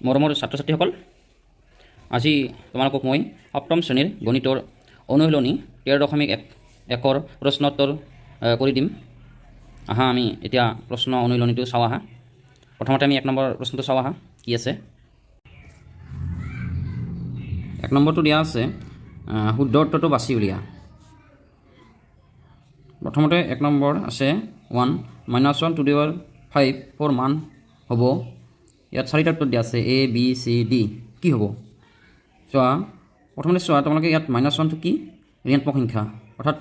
মৰমৰ ছাত্ৰ ছাত্ৰীসকল, আজি তোমালোকক মই সপ্তম শ্ৰেণীৰ গণিতৰ অনুশীলনী 13.1ৰ প্ৰশ্নোত্তৰ কৰি দিম। আহা, আমি এতিয়া প্ৰশ্ন অনুশীলনীটো চাওঁ আহা। প্ৰথমতে আমি 1 নম্বৰ প্ৰশ্নটো চাওঁ আহা, কি আছে। 1 নম্বৰটো দিয়া আছে, শুদ্ধ উত্তৰটো বাছি উলিয়া। প্ৰথমতে 1 নম্বৰ আছে 1 minus 1 to the power 5 four মান হ'ব। ইয়াত চাৰিটা উত্তৰ দিয়া আছে, এ বি চি ডি, কি হ'ব চোৱা। প্ৰথমতে চোৱা তোমালোকে, ইয়াত মাইনাছ ওৱানটো কি ঋণাত্মক সংখ্যা, অৰ্থাৎ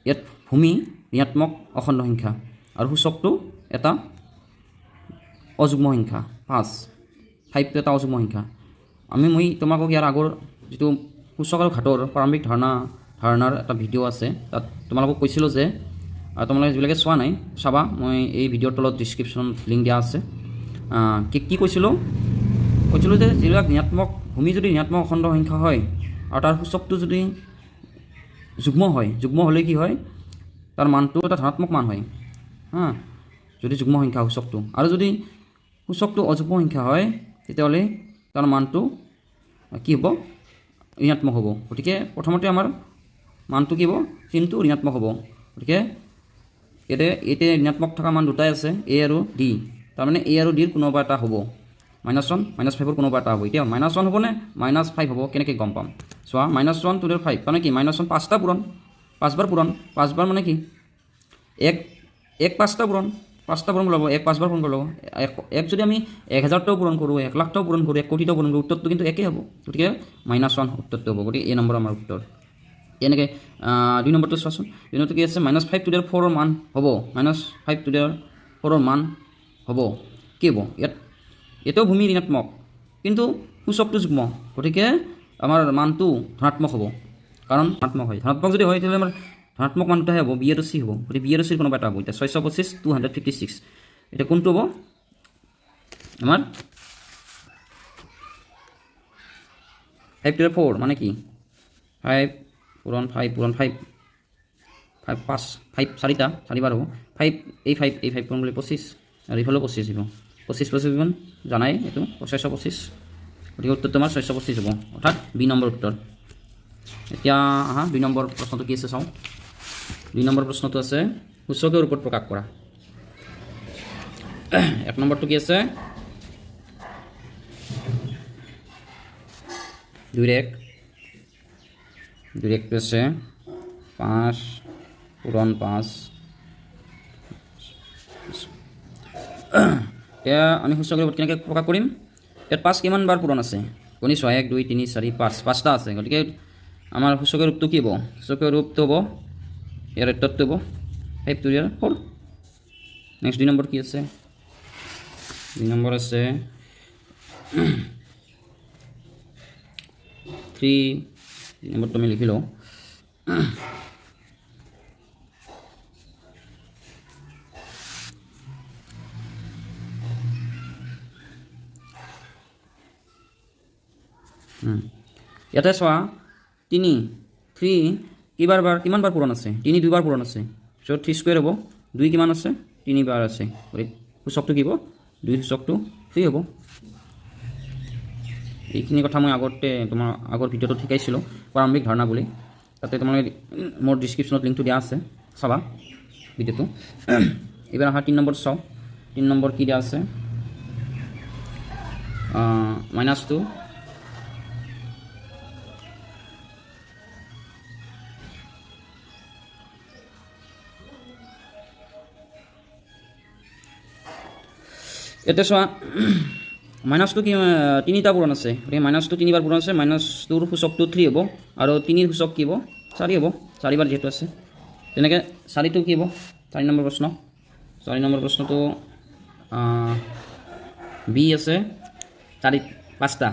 ইয়াত ভূমি ঋণাত্মক অখণ্ড সংখ্যা আৰু সূচকটো এটা অযুগ্ম সংখ্যা 5, ফাইভটো এটা অযুগ্ম সংখ্যা। মই তোমালোকক ইয়াৰ আগৰ যিটো সূচক আৰু ঘাতৰ প্ৰাৰম্ভিক ধাৰণাৰ এটা ভিডিঅ' আছে, তাত তোমালোকক কৈছিলোঁ যে তোমালোকে যিবিলাকে চোৱা নাই চাবা, মই এই ভিডিঅ'ৰ তলত ডিছক্ৰিপশ্যনত লিংক দিয়া আছে। কি কৈছিলোঁ? কৈছিলোঁ যে যিবিলাক ঋণাত্মক ভূমি যদি ঋণাত্মক অখণ্ড সংখ্যা হয় আৰু তাৰ সূচকটো যদি যুগ্ম হয়, যুগ্ম হ'লে কি হয়, তাৰ মানটো এটা ধনাত্মক মান হয়, হা, যদি যুগ্ম সংখ্যা সূচকটো, আৰু যদি সূচকটো অযুগ্ম সংখ্যা হয় তেতিয়াহ'লে তাৰ মানটো কি হ'ব, ঋণাত্মক হ'ব। গতিকে প্ৰথমতে আমাৰ মানটো কি হ'ব, চিনটো ঋণাত্মক হ'ব। গতিকে ইয়াতে ঋণাত্মক থকা মান দুটাই আছে, এ আৰু ডি, তাৰমানে এ আৰু ডিৰ কোনোবা এটা হ'ব, মাইনাছ ওৱান মাইনাছ ফাইভৰ কোনোবা এটা হ'ব। এতিয়া মাইনাছ ওৱান হ'বনে মাইনাছ ফাইভ হ'ব কেনেকৈ গম পাম? চোৱা, মাইনাছ ওৱান টু ফাইভ মানে কি, মাইনাছ ওৱান পাঁচটা পূৰণ, পাঁচবাৰ পূৰণ, পাঁচবাৰ মানে কি, এক এক পাঁচটা পূৰণ, পাঁচটা পূৰণ কৰিব লাগিব, এক পাঁচবাৰ পূৰণ কৰিব লাগিব। এক যদি আমি 1000টাও পূৰণ কৰোঁ, 1 লাখটাও পূৰণ কৰোঁ, 1 কোটিটাও পূৰণ কৰোঁ, উত্তৰটো কিন্তু একেই হ'ব। গতিকে মাইনাছ ওৱান উত্তৰটো হ'ব। গতিকে এই নম্বৰ আমাৰ উত্তৰ। এনেকৈ 2 নম্বৰটো চোৱাচোন, 2 নম্বৰটো কি আছে, মাইনাছ ফাইভ টু the ফ'ৰৰ মান হ'ব, মাইনাছ ফাইভ টু the ফ'ৰৰ মান হ'ব কি হ'ব, ইয়াতেও ভূমি ঋণাত্মক কিন্তু সূচকটো যুগ্ম, গতিকে আমাৰ মানটো ধনাত্মক হ'ব, কাৰণ ধনাত্মক হয়। ধনাত্মক যদি হয় তেতিয়াহ'লে আমাৰ ধনাত্মক মান দুটাহে হ'ব, বি আৰু চি হ'ব। গতিকে বি আৰু চিৰ কোনোবা এটা হ'ব। এতিয়া 625, 256, এতিয়া কোনটো হ'ব আমাৰ, ফাইভ টু ফ'ৰ মানে কি, ফাইভ পূৰণ ফাইভ পূৰণ ফাইভ, ফাইভ পাঁচ, ফাইভ চাৰিটা, চাৰিবাৰ হ'ব, ফাইভ এই ফাইভ এই ফাইভ পূৰণ কৰিলে 25, আৰু এইফালেও 25 হ'ব, 25 25 কিমান জানাই, এইটো 625। গতিকে উত্তৰটো আমাৰ 625 হ'ব, অৰ্থাৎ বি নম্বৰ উত্তৰ। এতিয়া আহা 2 নম্বৰ প্ৰশ্নটো কি আছে চাওঁ। 2 নম্বৰ প্ৰশ্নটো আছে সূচকৰ ৰূপত প্ৰকাশ কৰা। 1 নম্বৰটো কি আছে, দুই এক, দুই একটো আছে 5 পূৰণ 5। এতিয়া আমি সূচকৰ ৰূপত কেনেকৈ প্ৰকাশ কৰিম, ইয়াত 5 কিমান বাৰ পূৰণ আছে গণি চোৱা, 1 2 3 4 5, পাঁচটা আছে। গতিকে আমাৰ সূচকৰ ৰূপটো কি হ'ব, সূচকৰ ৰূপটো হ'ব ইয়াৰ উত্তৰটো হ'ব ফাইভ টু ইয়াৰ ফ'ৰ। নেক্সট 2 নম্বৰ কি আছে, 2 নম্বৰ আছে 3, 2 নম্বৰটো আমি লিখি লওঁ। ইয়াতে চোৱা 3, 3 কিবাৰ বাৰ কিমান বাৰ পূৰণ আছে, 3 দুইবাৰ পূৰণ আছে, চ' 3 স্কুৱেৰ হ'ব, 2 কিমান আছে, তিনিবাৰ আছে, গতিকে সূচকটো কি হ'ব, 2 সূচকটো 3 হ'ব। এইখিনি কথা মই আগতে তোমাৰ আগৰ ভিডিঅ'টোত শিকাইছিলোঁ প্ৰাৰম্ভিক ধাৰণা বুলি, তাতে তোমালোকে মোৰ ডিছক্ৰিপশ্যনত লিংকটো দিয়া আছে, চাবা ভিডিঅ'টো। এইবাৰ আহা 3 নম্বৰ চাওঁ, 3 নম্বৰ কি দিয়া আছে, মাইনাছ টু, ইয়াতে চোৱা মাইনাছটো কি, তিনিটা পূৰণ আছে, গতিকে মাইনাছটো তিনিবাৰ পূৰণ আছে, মাইনাছ টুৰ সূচকটো 3 হ'ব আৰু তিনিৰ সূচক কি হ'ব, 4 হ'ব, চাৰিবাৰ যিহেতু আছে। তেনেকৈ চাৰিটো কি হ'ব, 4 নম্বৰ প্ৰশ্ন, 4 নম্বৰ প্ৰশ্নটো বি আছে চাৰি পাঁচটা,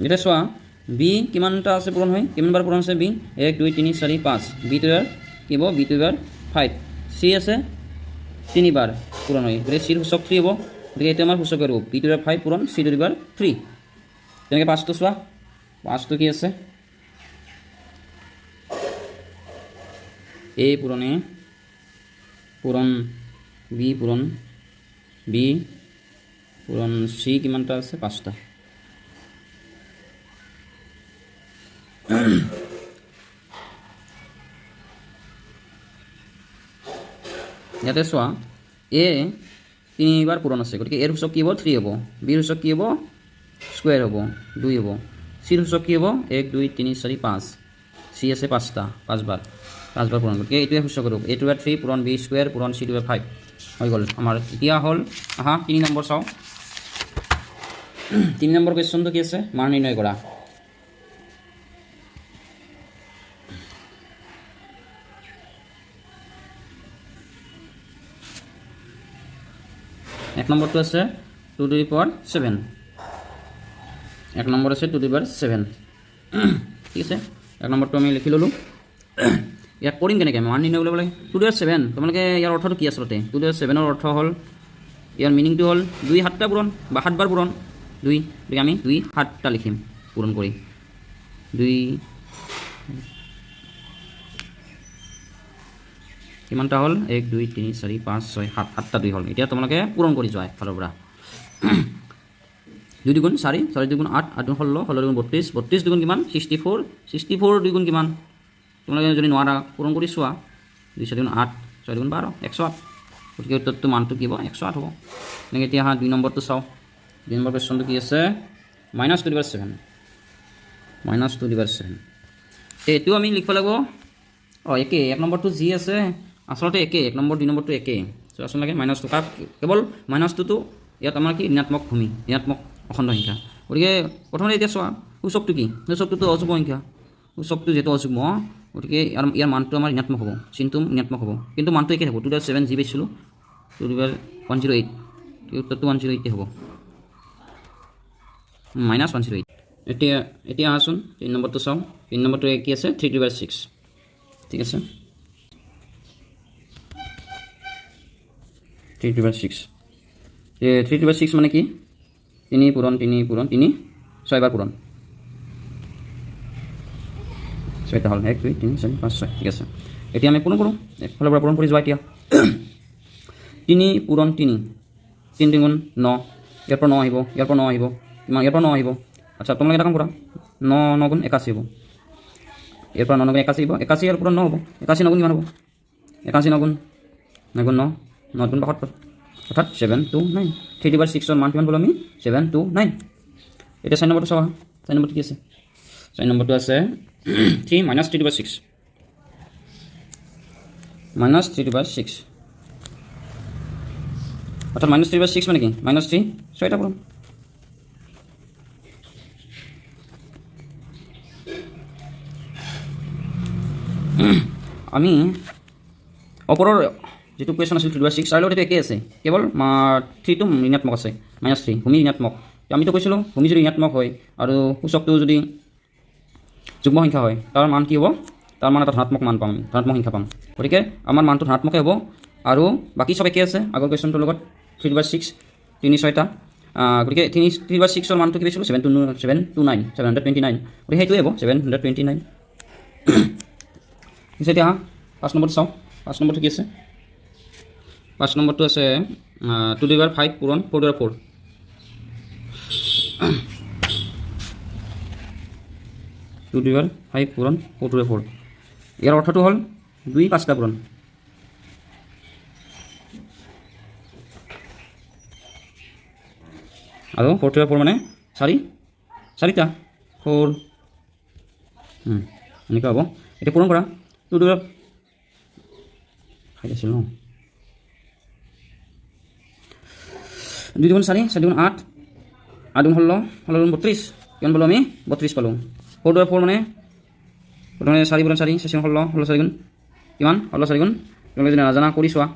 এতিয়া চোৱা বি কিমানটা আছে পূৰণ হৈ, কিমানবাৰ পূৰণ আছে বি, 1 2 3 4 5, বি টু ইয়াৰ কি হ'ব, বি টু ইয়াৰ 5, চি আছে তিনিবাৰ পূৰণ হৈ, গতিকে চিৰ সূচক 3 হ'ব, গতিকে এইটো আমাৰ সূচকৰ ৰূপ, বি টু the 5 পূৰণ চি টু the power 3। তেনেকৈ পাঁচটো চোৱা, পাঁচটো কি আছে, এ পূৰণ এ পূৰণ বি পূৰণ বি পূৰণ চি কিমানটা আছে? পাঁচটা। ইয়াতে চোৱা, এ তিনিবাৰ পূৰণ আছে, গতিকে এৰ সূচক কি হ'ব? থ্ৰী হ'ব। বিৰ সূচক কি হ'ব? স্কুৱেৰ হ'ব, দুই হ'ব। চিৰ সূচক কি হ'ব? এক, দুই, তিনি, চাৰি, পাঁচ। চি আছে পাঁচটা, পাঁচবাৰ, পাঁচবাৰ পূৰণ, গতিকে এইটোৱে সূচক ৰূপ। এ টু থ্ৰী পূৰণ বি স্কুৱেৰ পূৰণ চি টু ফাইভ হৈ গ'ল আমাৰ। এতিয়া হ'ল, আহা তিনি নম্বৰ চাওঁ। তিনি নম্বৰ কুৱেশ্যনটো কি আছে? মান নিৰ্ণয় কৰা। এক নম্বৰটো আছে two to the power seven. এক নম্বৰ আছে টু টু পাৱাৰ ছেভেন। ঠিক আছে, এক নম্বৰটো আমি লিখি ল'লোঁ। ইয়াক কৰিম কেনেকৈ? মান নিৰ্ণয় কৰিব লাগে। টু টু ছেভেন, তোমালোকে ইয়াৰ অৰ্থটো কি আচলতে? টু টু ছেভেনৰ অৰ্থ হ'ল, ইয়াৰ মিনিংটো হ'ল দুই সাতটা পূৰণ বা সাতবাৰ পূৰণ দুই। গতিকে আমি দুই সাতটা লিখিম পূৰণ কৰি। দুই কিমানটা হ'ল? এক, দুই, তিনি, চাৰি, পাঁচ, ছয়, সাত, সাতটা দুই হ'ল। এতিয়া তোমালোকে পূৰণ কৰি যোৱা একফালৰ পৰা। দুই দুগুণ চাৰি, চাৰি দুগুণ আঠ, আঠ দুগুণ 16, 16 দুগুণ 32, 32 দুগুণ কিমান? 64। 64 দুগুণ কিমান? তোমালোকে যদি নোৱাৰা পূৰণ কৰি চোৱা। দুই চাৰি গুণ আঠ, ছয় দুগুণ 12, 108। গতিকে উত্তৰটো মানটো কি হ'ব? 108 হ'ব। এনেকৈ এতিয়া আহা দুই নম্বৰটো চাওঁ। দুই নম্বৰ কুৱেশ্যনটো কি আছে? Minus two the power seven, minus two the power seven. এইটো আমি লিখিব লাগিব। অঁ, একেই, এক নম্বৰটো যি আছে আচলতে একেই, এক নম্বৰ দুই নম্বৰটো একেই। চোৱাচোন লাগে মাইনাছ টু, কাক কেৱল মাইনাছ টুটো ইয়াত আমাৰ কি ঋণাত্মক ভূমি, ঋণাত্মক অখণ্ড সংখ্যা। গতিকে প্ৰথমতে এতিয়া চোৱা সূচকটো কি? সূচকটোতো অযুগ্ম সংখ্যা। সূচকটো যিহেতু অযুগ্ম, গতিকে ইয়াৰ মানটো আমাৰ ঋণাত্মক হ'ব, চিনটো ঋণাত্মক হ'ব, কিন্তু মানটো একে থাকিব। টু টু ছেভেন যি পাইছিলোঁ, two to 108, উত্তৰটো 108 হ'ব, মাইনাছ 108। এতিয়া আহাচোন তিনি নম্বৰটো চাওঁ। তিনি নম্বৰটো কি আছে? Three two six. ঠিক আছে, three two six. Three two six মানে কি? তিনি পূৰণ তিনি পূৰণ তিনি, ছয়বাৰ পূৰণ, ছয়টা হ'ল, এক, দুই, তিনি, চাৰি, পাঁচ, ছয়। ঠিক আছে, এতিয়া আমি পূৰণ কৰোঁ, একফালৰ পৰা পূৰণ কৰি যোৱা। এতিয়া তিনি পূৰণ তিনি, তিনি তিনিগুণ ন, ইয়াৰ পৰা ন আহিব, ইয়াৰ পৰা ন আহিব, কিমান? ইয়াৰ পৰা ন আহিব। আচ্ছা, তোমালোকে এটা কাম কৰা, ন ন গুণ 81 হ'ব, ইয়াৰ পৰা ন ন গুণ 81 হ'ব, 81 ইয়াৰ পৰা ন হ'ব, 81 ন গুণ কিমান হ'ব? 81 ন গুণ ন গুণ ন, ন গুণ 72, অৰ্থাৎ 729। থ্ৰী টু ছিক্সৰ মান কিমান পালোঁ আমি? 729। এতিয়া চাৰি নম্বৰটো চাওঁ। চাৰি নম্বৰটো কি আছে? চাৰি নম্বৰটো আছে three minus three to six, minus three to six, অৰ্থাৎ মাইনাছ থ্ৰী বাই ছিক্স মানে কি? মাইনাছ থ্ৰী ছয়টা পূৰণ। আমি ওপৰৰ যিটো কুৱেশ্যন আছিল থ্ৰী বাই ছিক্স, তাৰ লগত এইটো একেই আছে, কেৱল থ্ৰীটো ঋণাত্মক আছে, মাইনাছ থ্ৰী, ভূমি ঋণাত্মক। আমিতো কৈছিলোঁ ভূমি যদি ঋণাত্মক হয় আৰু সূচকটো যদি যুগ্ম সংখ্যা হয়, তাৰ মান কি হ'ব? তাৰ মান এটা ধনাত্মক মান পাম, আমি ধনাত্মক সংখ্যা পাম। গতিকে আমাৰ মানটো ধনাত্মকেই হ'ব আৰু বাকী চব একেই আছে আগৰ কুৱেশ্যনটোৰ লগত। থ্ৰী বাই ছিক্স, তিনি ছয়টা, গতিকে তিনি থ্ৰী বাই ছিক্সৰ মানটো কি পাইছিলোঁ? 729, 729। গতিকে সেইটোৱে হ'ব 729। পিছে এতিয়া আহা পাঁচ নম্বৰটো চাওঁ। পাঁচ নম্বৰটো কি আছে? পাঁচ নম্বৰটো আছে টু টু ফাইভ পূৰণ four to four, two to five পূৰণ ফ'ৰ টু ফ'ৰ। ইয়াৰ অৰ্থটো হ'ল দুই পাঁচটা পূৰণ। আৰু ফ'ৰ টু ফ'ৰ মানে চাৰি চাৰিটা ফ'ৰ, এনেকুৱা হ'ব। এতিয়া পূৰণ কৰা, টু টু ফাইভ আছিল ন, দুই দুগুণ চাৰি, চাৰি দুগুণ আঠ, আঠ দুগুণ 16, 16 দুগুণ 32। কিমান পালোঁ আমি? 32 পালোঁ। ফ'ৰ টু ফ'ৰ মানে প্ৰথমে চাৰি পূৰণ চাৰি, চাৰি 16, 16 চাৰি গুণ কিমান? 16 চাৰি গুণ, তোমালোকে যদি নাজানা কৰি চোৱা।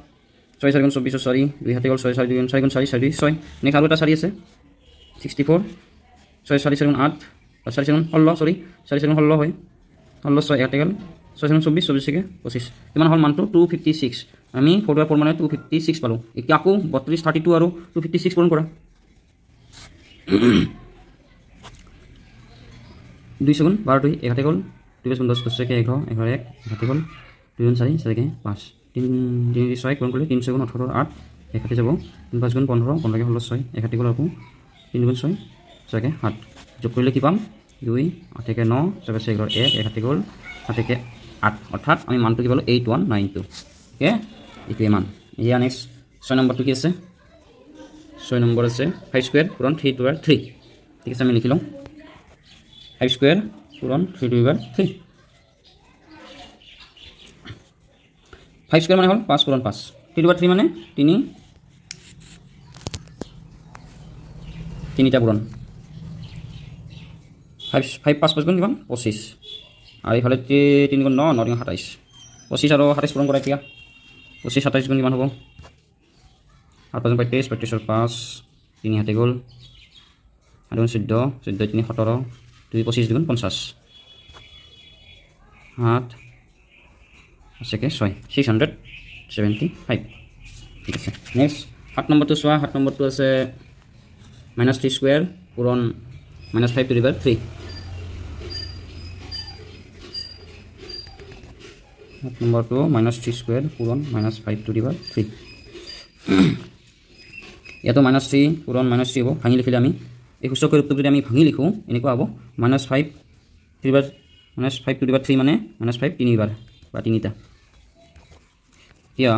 ছয় চাৰি গুণ 24ৰ চাৰি, দুই হাতে গ'ল, ছয় চাৰি দুগুণ চাৰি গুণ চাৰি, চাৰি দুই ছয়। নেক্সট আৰু এটা চাৰি আছে, 64। ছয় চাৰি চাৰি গুণ আঠ, চাৰি চাৰি গুণ 16, চৰি, চাৰি চাৰি গুণ 16 হয়, 16 ছয় ইয়াতে গ'ল, ছয় চাৰি গুণ 24, 24 চাগে 25। কিমান হ'ল মানটো? 256। আমি ফ'ৰ বাই ফ'ৰ মানে 256 পালোঁ। এতিয়া আকৌ 32, 32 আৰু 256 পূৰণ কৰা। দুই চেগুণ 12, দুই এক হাতে গ'ল, দুই পাঁচ গুণ 10, 10 একে 11, 11 এক হাতে গ'ল, দুই গুণ চাৰি, চাৰিকে পাঁচ, তিনি তিনি ছয় পূৰণ কৰিলে তিনি ছয় গুণ 18 আঠ, এক হাতে যাব। তিনি পাঁচ গুণ 15, 15কে 16 ছয়, এক হাতে গ'ল। আকৌ তিনি গুণ ছয়, ছয়কে সাত, যোগ কৰিলে কি পাম? দুই আঠেকে ন, ছয় পাঁচ 11 এক, এক হাতে গ'ল, সাতেকে আঠ। অৰ্থাৎ আমি মানটো কি পালোঁ? 8192। অ'কে, এইটোৱে মান। এতিয়া নেক্সট ছয় নম্বৰটো কি আছে? ছয় নম্বৰ আছে ফাইভ স্কুৱেৰ পূৰণ থ্ৰী টু থ্ৰী। ঠিক আছে, আমি লিখি লওঁ। ফাইভ স্কুৱেৰ পূৰণ three to power three. Five square মানে হ'ল পাঁচ পূৰণ পাঁচ, থ্ৰী টু থ্ৰী মানে তিনি তিনিটা পূৰণ। ফাইভ ফাইভ পাঁচ পাঁচ গুণ কিমান? 25। আৰু এইফালে তিনি গুণ ন, ন তিনি 27। 25 আৰু 27 পূৰণ কৰা এতিয়া। 25 27 গুণ কিমান হ'ব? সাত পাঁচ 35, 35ৰ পাঁচ, তিনি হাতে গ'ল। সাত গুণ 14, 14 তিনি 17, দুই 25 দুগুণ 50, সাত আছেকে ছয়, 675। ঠিক আছে, নেক্সট সাত নম্বৰটো চোৱা। সাত নম্বৰটো আছে মাইনাছ থ্ৰী স্কুৱেৰ পূৰণ minus five to the power three. সাত নম্বৰটো মাইনাছ থ্ৰী স্কুৱেৰ পূৰণ minus five to the power three. ইয়াতো মাইনাছ থ্ৰী পূৰণ মাইনাছ থ্ৰী হ'ব। ভাঙি লিখিলে আমি এই সূচকীয় ৰূপটোক যদি আমি ভাঙি লিখোঁ, এনেকুৱা হ'ব minus five three bar minus five to the power three মানে মাইনাছ ফাইভ তিনিবাৰ বা তিনিটা। এতিয়া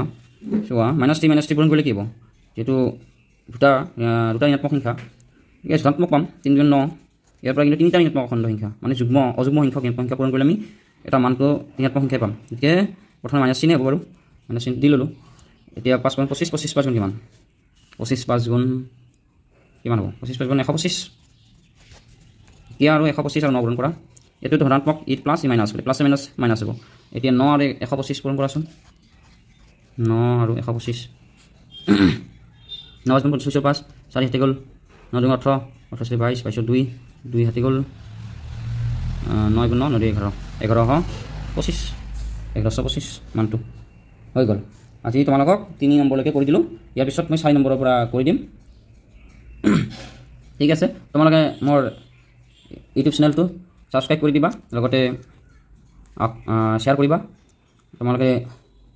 চোৱা, মাইনাছ থ্ৰী মাইনাছ থ্ৰী পূৰণ কৰিলে কি হ'ব? যিহেতু দুটা দুটা ঋণাত্মক সংখ্যা, গতিকে ধনাত্মক পাম। তিনি গুণ ন। ইয়াৰ পৰা কিন্তু তিনিটা ঋণাত্মক অখণ্ড সংখ্যা, মানে যুগ্ম অযুগ্ম সংখ্যক ঋণাত্মক সংখ্যা পূৰণ কৰিলে আমি এটা মানটো ঋণাত্মক সংখ্যাই পাম। গতিকে প্ৰথমে মাইনাছ চিহ্নে হ'ব বাৰু, মাইনাছ চিহ্ন দি ল'লোঁ। এতিয়া পাঁচ গুণ 25, 25 পাঁচ গুণ কিমান? 25 পাঁচ গুণ কিমান হ'ব? 25 পাঁচ গুণ 125। এতিয়া আৰু 125 আৰু ন পূৰণ কৰা। এইটো ধনাত্মক, ই প্লাছ ই মাইনাছ, প্লাছ মাইনাছ মাইনাছ হ'ব। এতিয়া ন আৰু 125 পূৰণ কৰাচোন। ন আৰু 125, ন পাঁচ গুণ 25ৰ পাঁচ, চাৰি হাতে গ'ল। ন দুগুণ 18, 18 চাৰি 22, 22ৰ দুই, দুই হাতে গ'ল। নয় গুণ ন, ন দুই 11, 1125, 1125 মানটো হৈ গ'ল। আজি তোমালোকক তিনি নম্বৰলৈকে কৰি দিলোঁ। ইয়াৰ পিছত মই চাৰি নম্বৰৰ পৰা কৰি দিম। ঠিক আছে, তোমালোকে মোৰ ইউটিউব চেনেলটো ছাবস্ক্ৰাইব কৰি দিবা, লগতে শ্বেয়াৰ কৰিবা তোমালোকে,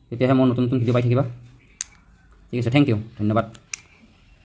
তেতিয়াহে মোৰ নতুন নতুন ভিডিঅ' পাই থাকিবা। ঠিক আছে, thank U, ধন্যবাদ।